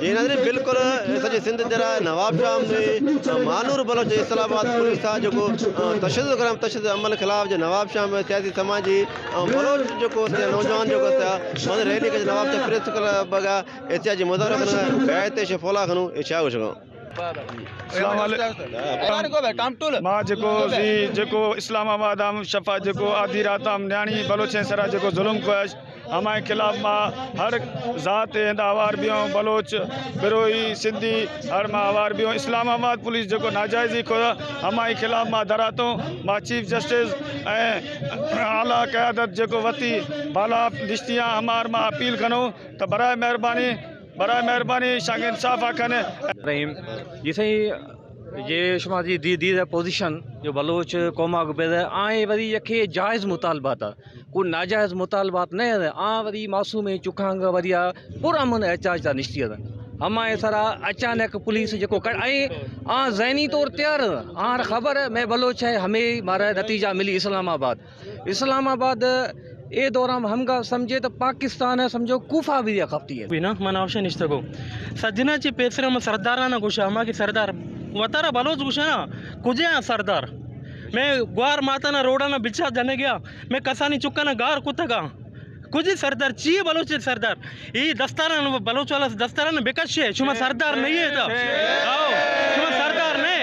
جی ناظرین، بالکل، سڄي سنڌ درا نواب شاهه ۾ مانور بلوچ اسلام آباد پوليس آ جيڪو، ا، تشدد ڪرڻ، تشدد عمل خلاف جو نواب شاهه ۾ سياسي سماجي، ا، بلوچ جيڪو سياسي نوجوان جيڪو سياسي معنيٰ ريلي ڪري نواب شاهه پريس ڪلب بگا احتجاجي مظاهرو ڪرڻ، بيعت شفولا کنو، اي ڇا هو سگا. السلام عليڪم. مان جيڪو سي، جيڪو اسلام آباد آم شفا، جيڪو آڌي رات آم نياڻي بلوچين سرا جيڪو ظلم ڪيو آهي، همائي خلاف مان هر ذات هندا آوار بيون، بلوچ، بروهي، سنڌي، هر مان آوار بيون. اسلام آباد پوليس جيڪو ناجائزي ڪيو، همائي خلاف مان دراتون. مان چيف جسٽس ۽ اعليٰ قيادت جيڪو وتي بالا نشتيان همار مان اپيل کنون ته برائي مهرباني، برائي مهرباني شانگ انصاف آ کنه. رحيم، جي سائين، جي شما جي دي، دي پوزيشن جو بلوچ قوم آ بيده آئي وري يڪي جائز مطالبات آ، ڪو ناجائز مطالبات نه آ، آ وري معصوم چڪانگ وري آ پر امن احتجاج تا نشتي آ. همائي سرا اچانڪ پوليس جيڪو ڪر، ۽ آ ذهني طور تيار آ، آ خبر آ، مين بلوچ آهي، همي مارا نتيجا ملي اسلام آباد. اسلام آباد اي دوران همگا سمجهي ته پاڪستان آ سمجهو ڪوفا به کپتي آ. بنا من اوشا نشتگو. سجنا چي پيسر هم سرداران گوشا، هما ڪي سردار وتارا بلوچ گوشا نا، ڪجهه آ سردار؟ مين گوار ماتانا روڊانا بچا جنگيا، مين ڪساني چڪانا گار ڪتگا. ڪجهه سردار چي بلوچ سردار؟ اي دستاران، بلوچ والا دستاران بکشي، شما سردار نه اي ته. آو، شما سردار نه اي.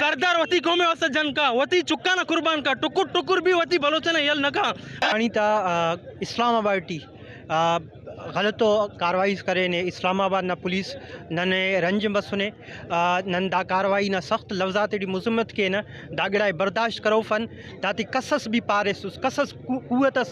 سردار وتي قوم واسطه جنگ ڪا، وتي چڪانا قربان ڪا، ٽڪر ٽڪر به وتي بلوچانا يل نه ڪا. آڻي ته، ا، اسلام آباد ٽي، ا، غلط ڪارواهي ڪري نه اسلام آباد نا پوليس نن رنج بسونه، ا، نن دا ڪارواهي نا سخت لفظات ٽي مذمت ڪي نه، دا گڙا برداشت ڪروفن، داتي قصص به پاريسوس، قصص قو-، قوت اس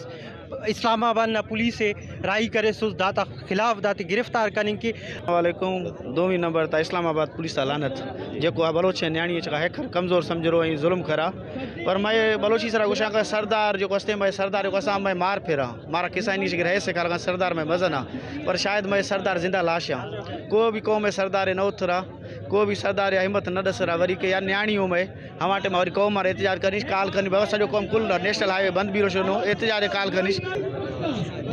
اسلام آباد نا پوليس راهي ڪريسوس، داتا خلاف داتي گرفتار ڪرڻ ڪي. السلام عليڪم. دومی نمبر تا اسلام آباد پوليس تا لعنت، جيڪو آ بلوچ نياڻي چڪا هيڪر ڪمزور سمجهرو ۽ ظلم کرا. پر مئي بلوچي سرا گوشان ڪا سردار جيڪو هستي، مئي سردار جيڪو اسان مئي مار ڦيرا، مارا ڪساني شڪر هي سي ڪالگان سردار مئي مزنا، پر شايد مئي سردار زنده لاش آ. ڪو به قوم سردار نه اترا، ڪو به سردار همت نه ڏسرا، وري ڪي يا نياڻي هو مئي هما ٽيم وري قوم مارا احتجاج ڪرڻيش، ڪال ڪرڻي، بابا سڄو قوم ڪل نيشنل هاءِ وي بند بيرو شنو، احتجاج ڪال ڪرڻيش.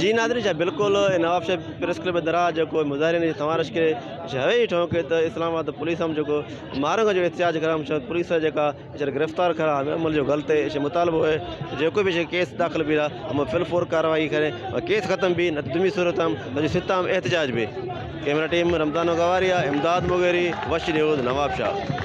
جي ناظرين، جا بالڪل نواب شاهه پريس ڪلب درا جيڪو مظاهري ني توارش ڪري، جا هي ٺونڪي ته اسلام آباد پوليس هم جيڪو مارنگ جو احتجاج ڪرا، هم پوليس جيڪا چر گرفتار ڪرا، هم عمل جو غلط اي، شي مطالبو اي، جيڪو به شي ڪيس داخل بيرا، هم فل فور ڪارروائي ڪري، ۽ ڪيس ختم بي، نه ته دمي صورت هم، نه جو ستام احتجاج بي. ڪيمرا ٽيم رمضان گواريا، امداد مغيري، وش نيوز، نواب شاهه.